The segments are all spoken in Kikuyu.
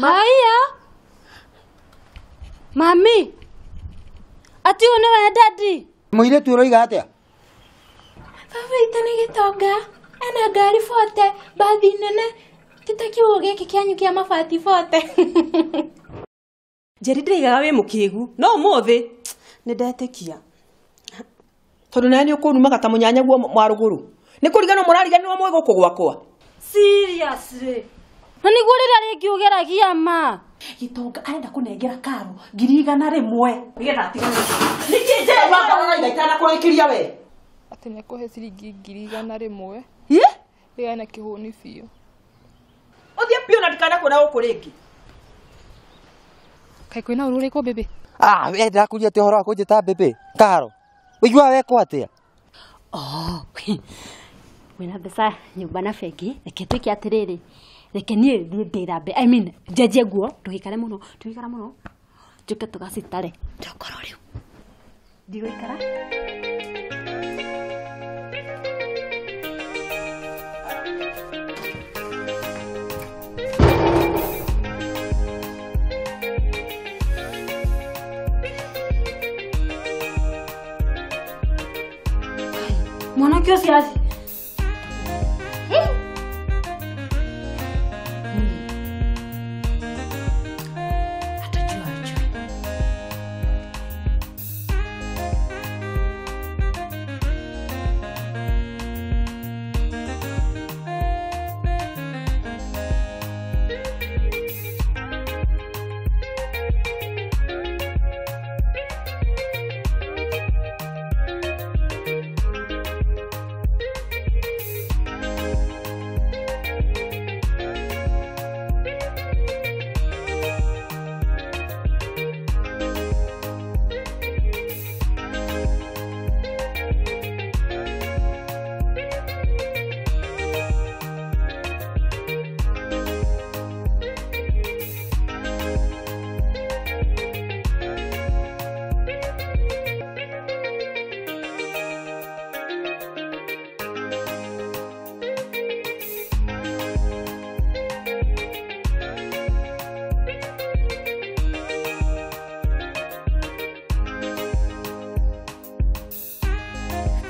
Haya. Mami. Ati ũyũ nĩwe daddy. Mũirĩtu ũroiga atĩa? Baba witũ nĩ gĩtonga. Ena ngari bote, bathi nene. Ti ta kiugũ gĩkĩ kĩanyu kĩa mabati bote. Njeri ndĩraigaga wĩ mũkĩgu no ũmũthĩ nĩ ndetĩkia. Tondũ nawe nĩ ũkũnumaga ta mũnyanyaguo wa rũgũrũ. Nĩ kũriganĩrwo mũrariganĩrwo mwĩ gũkũ gwakwa. Seriously. Na nĩguo rĩrĩa rĩngĩ ũgeragia ma. Gĩtonga arenda kũnengera karo 100,000 nĩgetha atigane. Nĩkĩ Njeri wakarora itanakũrĩkĩria we? Atĩ nĩekũhe ciringi 100,000. Ĩ? Rĩgane kĩhũni biũ. Ũthiĩ biũ na ndikanakuona gũkũ rĩngĩ. Kaĩ kwĩna ũru ũrĩkũ bĩbĩ? Ah, we ndĩrakũria atĩ ũhoro wa kũnjĩta bĩbĩ. Karo. Ũiguaga wekwo atĩa? Oh. Wĩna mbeca nyũmba na bengi, reke twĩke atĩrĩrĩ. Reke niĩ thiĩ ndĩthambe. I mean, njenjie nguo, ndũgĩikare mũno, ndũgĩikara mũno. Njũke tũgacitare. Ndokorwo rĩu. Ndigũikara. Mwanake ũcio athiĩ. Atajua ajui.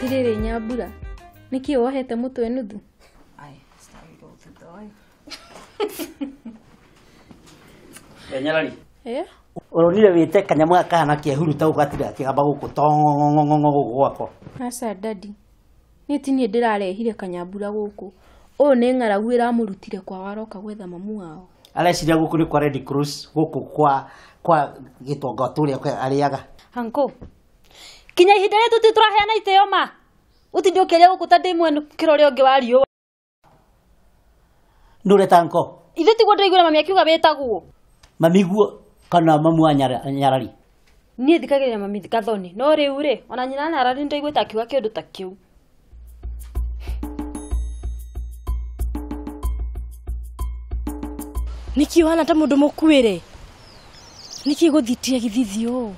Atirĩrĩ Nyambura, nĩkĩ wohete mũtwe nuthu? Nyarari. Eh? Ũronire wĩte kanyamũ gaka kahana kĩehuru ta ũgatira kĩgamba gũkũ tong'ong'ong'ong'o gũkũ gwakwa. Aca daddy. Niĩ ti niĩ ndĩrarehire kanyambura gũkũ. Ũyũ nĩ ng'aragu ĩramũrutire kwao aroka gwetha mamu wao. Areciria gũkũ nĩ kwa Red Cross, gũkũ kwa gĩtonga tũrĩa arĩaga. Uncle. Kinya ihinda rĩrĩ tũtirĩ tũraheana itĩo ma. Ũtinde ũkĩaria gũkũ ta ndĩ mwene gũkĩra ũrĩa ũngĩ wa riũa. Nĩ ũreta uncle? Ithuĩ tiguo ndĩraiguire mami akiuga wĩtagwo. Mami guo kana mamu wa Nyarari? Niĩ thikagĩrĩria mami Gathoni, no rĩu rĩ, ona nyina Nyarari nĩndaiguĩte akiuga kĩũndũ ta kĩu. Nĩkĩ ũhana ta mũndũ mũkuĩre? Nĩkĩ gũthitia gĩthithi ũũ?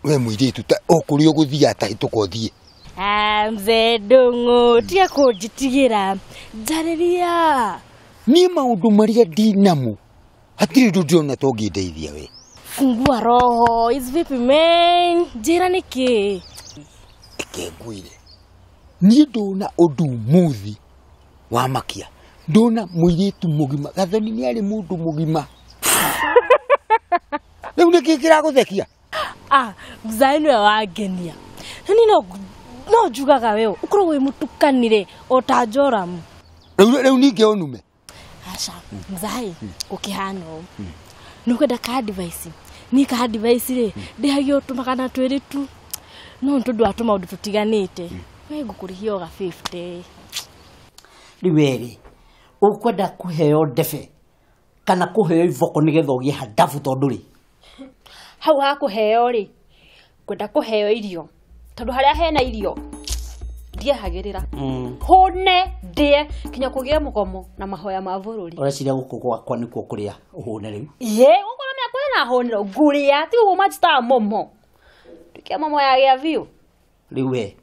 We mũirĩtu ta ũkũrĩa ũgũthiĩ atahĩtũka ũthiĩ. Ah, mzee Ndung'u, tiga kũnjĩtigĩra. Njarĩria. Niĩ maũndũ marĩa ndinamo hatirĩ ũndũ ndĩrona ta ũngĩndeithia we. Fungua roho, is vipi man? Njĩra nĩkĩ? Reke ngwĩre. Niĩ ndona ũndũ ũmũthĩ wa makia. Ndona mũirĩtu mũgima. Gathoni nĩ arĩ mũndũ mũgima. Rĩu nĩkĩ kĩragũthekia? Ah, mzee nĩwe wangenia. Na niĩ no njugaga we ũkoragwo wĩ mũtukanire o ta Joramu. Rĩu ningĩ ũnume. Aca, mzai, gũkĩhana ũũ. Nĩ ũkwenda ka advice? Niĩ ka advice rĩ, ndĩhagio 200 tu. No nĩ tondũ wa tũmaũndũ tũtiganĩte. We ngũkũrĩhia o ga 50. Rĩu we rĩ, ũkwenda kũheo ndebe kana kũheo iboko nĩgetha ũgĩe handabu tondũ rĩ? Hau ha kũheo rĩ, ngwenda kũheo irio. Tondũ harĩa hena irio ndiehagĩrĩra. Hũne ndĩe kinya kũgĩe mũgomo na mahoya ma bũrũri. Ũreciria gũkũ gwakwa nĩkuo kũrĩa ũhũne rĩu? Ĩĩ, gũkũ na kwĩna hũnĩro ngũrĩa, ti ũguo manjĩtaga momo. Nduĩke momo yagĩa biũ. Rĩu we.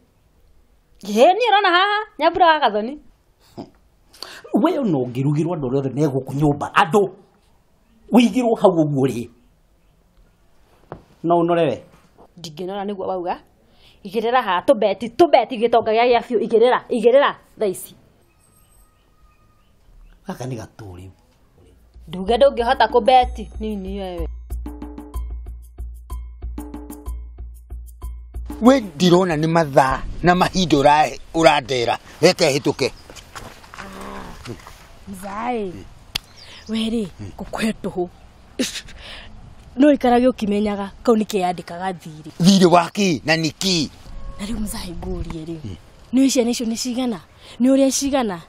Ĩĩ, niĩ ũrona haha Nyambura wa Gathoni. We ona ũngĩrugĩrwo andũ arĩa othe me gũkũ nyũmba, andũ Wĩigĩrwo hau ũguo rĩ. No ũnore we. Ndingĩnora nĩguo wauga. Igĩrĩra haha tũbeti tũbeti gĩtonga gĩa biũ igĩrĩra igĩrĩra thaa ici. Gaka nĩ gatũrĩ. Nduge ndũngĩhota kũbeti nini wewe. We ndirona nĩ mathaa na mahinda ũrandera reke hĩtũke. Mzai. Weri ngũkũhe tũhũ. No ikarage ũkĩmenyaga kau nĩ keyandĩkaga thirĩ. Thirĩ wa kĩ na nĩ kĩ? Na rĩu mzai ngũrie rĩ. Nĩ ciana icio nĩ cigana? Nĩ ũrĩa cigana?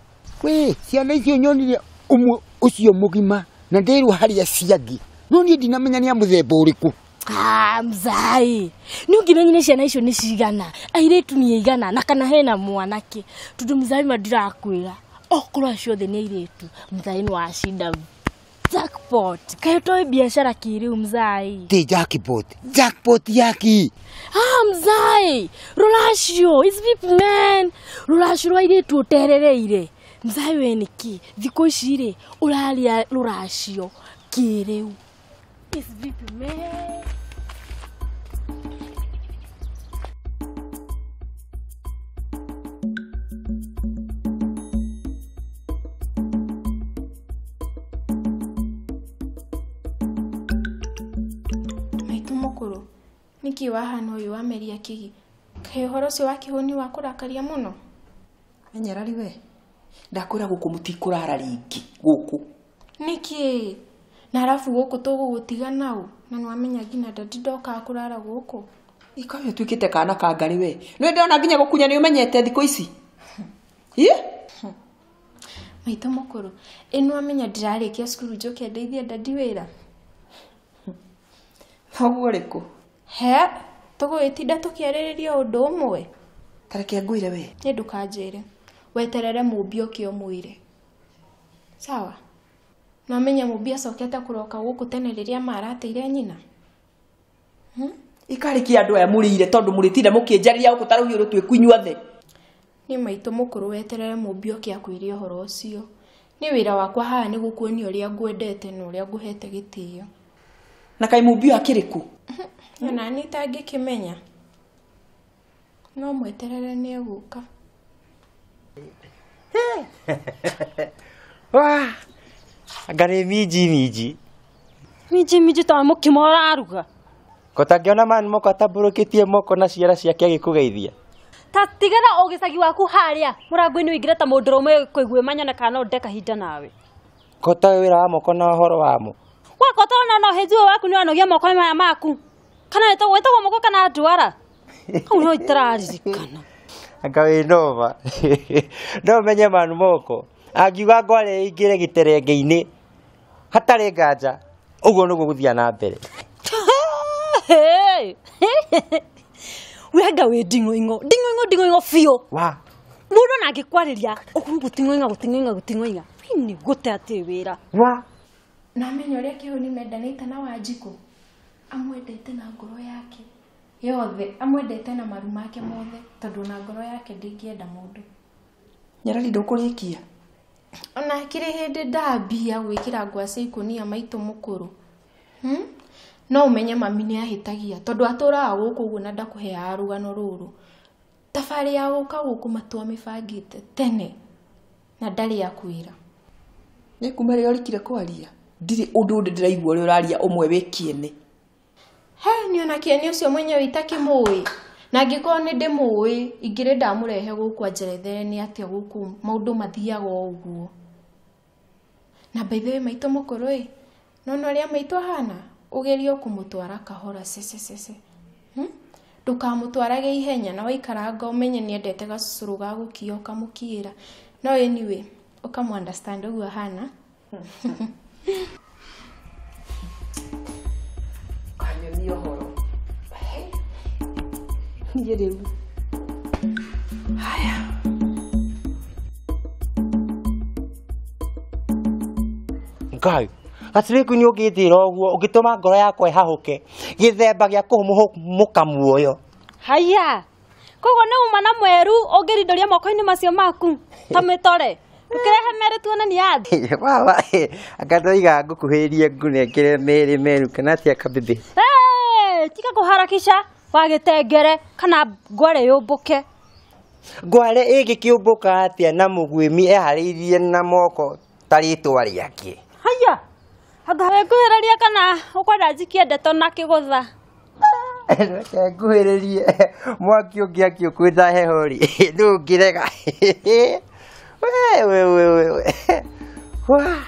Wĩ ciana icio nyonire ũmwe ũcio mũgima na ndĩrwo harĩa ciangĩ. No niĩ ndinamenya nĩ a mũthemba ũrĩkũ. Ah, mzai. Nĩ ũngĩmenyire ciana icio nĩ cigana? Airĩtu nĩ aigana na kana hena mwanake. Tondũ mzai ma ndirakwĩra. Okorwo acio othe nĩ airĩtu, mzai nĩ wacinda jackpot. Kaĩ ũtoĩ biacara kĩrĩu mzai? Ti jackpot. Jackpot yaki. Ah, mzai. Rũracio, is VIP man. Rũracio rwa airĩtu ũterereire. Mzai we nĩkĩ? Thikũ ici rĩ, ũrarĩa rũracio kĩrĩu. Is VIP man. Mukuru niki wahana uyu wameria kigi kaĩ ũhoro ũcio wa kĩhũni wa kũrakaria mũno? Menyerari we ndakwĩra gũkũ mũtikũrara rĩngĩ gũkũ. Nĩkĩ? Na arabu gũkũ tũgũgũtiga nau na nĩwamenya nginya dadi ndokaga kũrara gũkũ. Ikawe ũtuĩkĩte kana ka ngarĩ we. Nĩ ndĩrona nginya gũkunya nĩ ũmenyete thikũ ici. Ĩ? Maitũ mũkũrũ, ĩ nĩwamenya ndĩrarĩkia cukuru njũke ndeithie dadi wĩra? Thoguo ũrĩkũ? He, tũgũgĩtinda tũkĩarĩrĩria ũndũ ũmwe. Ta reke ngwĩre we. Niĩ ndũkanjĩre. Weterere Mũmbi ũke ũmwĩre. Sawa? Nĩwamenya Mũmbi acokete kũroka gũkũ tene rĩrĩa marateire nyina? Ikarĩkia andũ aya mũrĩire tondũ mũrĩtinda mũkĩnjarĩria gũkũ ta rũhiũ rũtuĩku inyuothe. Niĩ maitũ mũkũrũ weterere Mũmbi ũke akwĩre ũhoro ũcio. Niĩ wĩra wakwa haha nĩ gũkuonia ũrĩa ngwendete na ũrĩa ngũhete gĩtĩo. Na kaĩ Mũmbi ũyũ akĩrĩ kũ? Ona niĩ itangĩkĩmenya. No mweterere nĩ egũka. Wah, anga nĩ minji minji. Minji minji ta mũkimo ũraruga. Ko tangĩona mani moko atambũrũkĩtie moko na ciara ciake agĩkũgeithia. Ta tigĩra ũgĩcagi waku harĩa mũrango-inĩ ũingĩre ta mũndũrũme kũigue manyone kana no nde kahinda nawe. Ko ta wĩra wa moko na ũhoro wamo. Wakwa tona no hĩnji ũyũ waku nĩ wanogia moko maya maku. Kana wĩtagwo moko kana ndwara. Hau no itararirikana. Anga wĩ noma. No menye manu moko. Angiuga ngware ingĩre gĩterenge-inĩ hatarĩ nganja ũguo nĩguo gũthiĩ na mbere. We anga wĩ nding'oing'o nding'oing'o nding'oing'o biũ. Wa Mũndũ ona angĩkwarĩria ũguo gũting'oing'a gũting'oing'a gũting'oing'a. Nĩ gũte atĩ wĩra. Wa Nĩwamenya ũrĩa kĩhũni mendanĩte na Wanjikũ? Amwendete na ngoro yake yothe, amwendete na maru make mothe tondũ ona ngoro yake ndĩngĩenda mũndũ. Nyarari ndũkũrĩkia. Ona hakĩrĩ hĩndĩ ndambia gwĩkĩra ngwacĩ ikũnia maitũ mũkũrũ. No ũmenye mami nĩ ahĩtagia tondũ atũraga gũkũ ũguo na ndakũheaga rũgano rũrũ. Thabarĩ ya gũka gũkũ matwamĩbangĩte tene na ndarĩ akwĩra. Nĩ kuma rĩrĩa ũrikire kwaria ndirĩ ũndũ ũndĩ ndĩraigua ũrĩa ũraria ũmwe wĩ kĩene. He, niĩ ona kĩene ũcio mwenyewe itakĩmũĩ. Na angĩkorwo nĩ ndĩmũĩ ingĩrĩ ndamũrehe gũkũ anjerethere nĩ atĩa gũkũ maũndũ mathiaga o ũguo. Na by the way maitũ mũkũrũ ĩ, nĩwona ũrĩa maitũ ahana? Ũgerie kũmũtwara kahora cececece. Ndũkamũtwarage ihenya na waikaranga ũmenye nĩendete gacũcũrũ ga gũkia ũkamũkiĩra. No anyway, ũkamũ understand ũguo ahana. Kanyonia ũhoro. Niĩ rĩu. Haya. Ngai, gatirĩ nĩ ũngĩthĩra ũguo ũngĩtũma ngoro yakwa ĩhahũke gĩthemba gĩa kũhũmũka muoyo. Haya. Koguo nĩ uma na mweru ũngĩrindoria moko-inĩ macio maku ta mĩtore. Ndũkĩrehe merĩ tuone nĩ yathi. Wawa akatoiga ngũkuhĩrĩrie ngũnengere merĩ meru kana atia kabebe. Hey, tiga kũharakisha wagĩtengere kana ngware yũmbũke. Ngware ĩngĩkĩũmbũka atĩa na mũguĩmi eharĩirie na moko ta rĩtwa rĩake. Haya. Anga wĩkuhĩrĩria kana ũkwenda njikie ndeto na kĩgũtha. Reke nguhĩrĩrie mwaki ũngĩakio kwĩna heho rĩ ndũngĩrega. We we we we. Wah.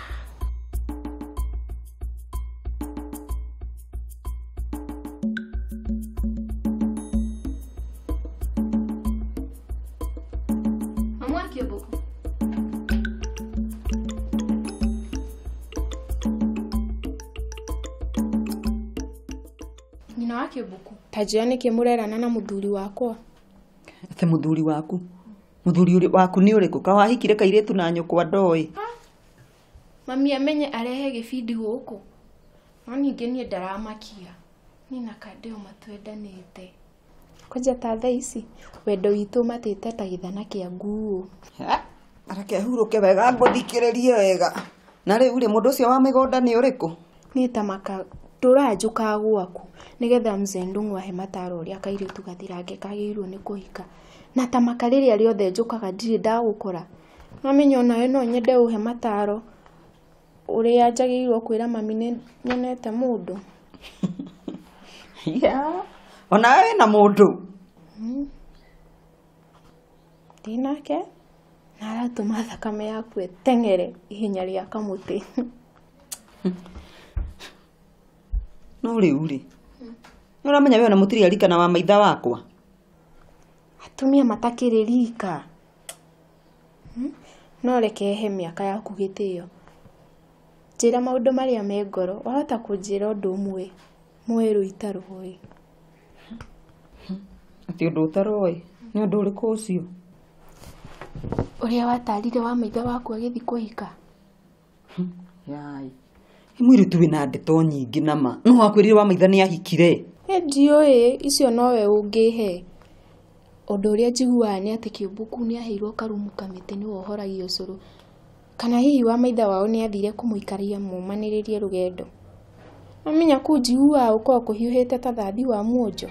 Mamu wa Kĩũmbũku. Nyina wa Kĩũmbũku. Ta njĩra nĩkĩ mũrerana na mũthuri wakwa? Atĩ mũthuri waku? Mũthuri waku nĩ ũrĩkũ? Kawahikire kairĩtu na nyũkwa ndoĩ. Mami amenye arehe gĩbindi gũkũ. No ningĩ niĩ ndaramakia. Niĩ na Kandeo matwendanĩte. Kwanja ta thaa ici wendo witũ matĩte ta gĩthana kĩa nguo. Reke hurũke wega ngũthikĩrĩrie wega. Na rĩu rĩ mũndũ ũcio wa mĩgũnda nĩ ũrĩkũ? Niĩ ta maka ndũranjũkaga gwaku nĩgetha mzee Ndung'u ahe mataro ũrĩa kairĩtu gathirange kagĩrĩirwo nĩ kũhika. Na ta maka rĩrĩa rĩothe njũkaga ndirĩ ndagũkora. Mamenya onawe no nyende ũhe mataro ũrĩa njagĩrĩirwo kwĩra mami nĩ nyonete mũndũ. Yeah. Onawe wĩna mũndũ? Ndĩ nake na aratũma thakame yaku ĩteng'ere ihenya rĩa kamũtĩ. No rĩu rĩ nĩ ũramenya we ona mũtirĩ arika na wa maitha wakwa. Atumia matakĩrĩ rika. No reke he mĩaka yaku gĩtĩo. Njĩra maũndũ marĩa me ngoro, wahota kũnjĩra ũndũ ũmwe mwerũ itaroĩ. Atĩ ũndũ ũtaroĩ? Nĩ ũndũ ũrĩkũ ũcio? Ũrĩa watarire wa maitha waku agĩthiĩ kũhika. Yai. Mũirĩtu wĩna ndeto nyingĩ nama. No wakwĩrire wa maitha nĩ ahikire. Ndiũĩ, icio nowe ũngĩhe. Ũndũ ũrĩa njiguaga nĩ atĩ Kĩũmbũku nĩ aheirwo karumu kamĩtĩ nĩwe ũhoragia ũcũrũ. Kana hihi wa maitha wao nĩ athire kũmũikaria mũmanĩrĩrie rũgendo. Mamenya kũu njiguaga gũkoragwo kũhiũhĩte ta thathi wa muonjo.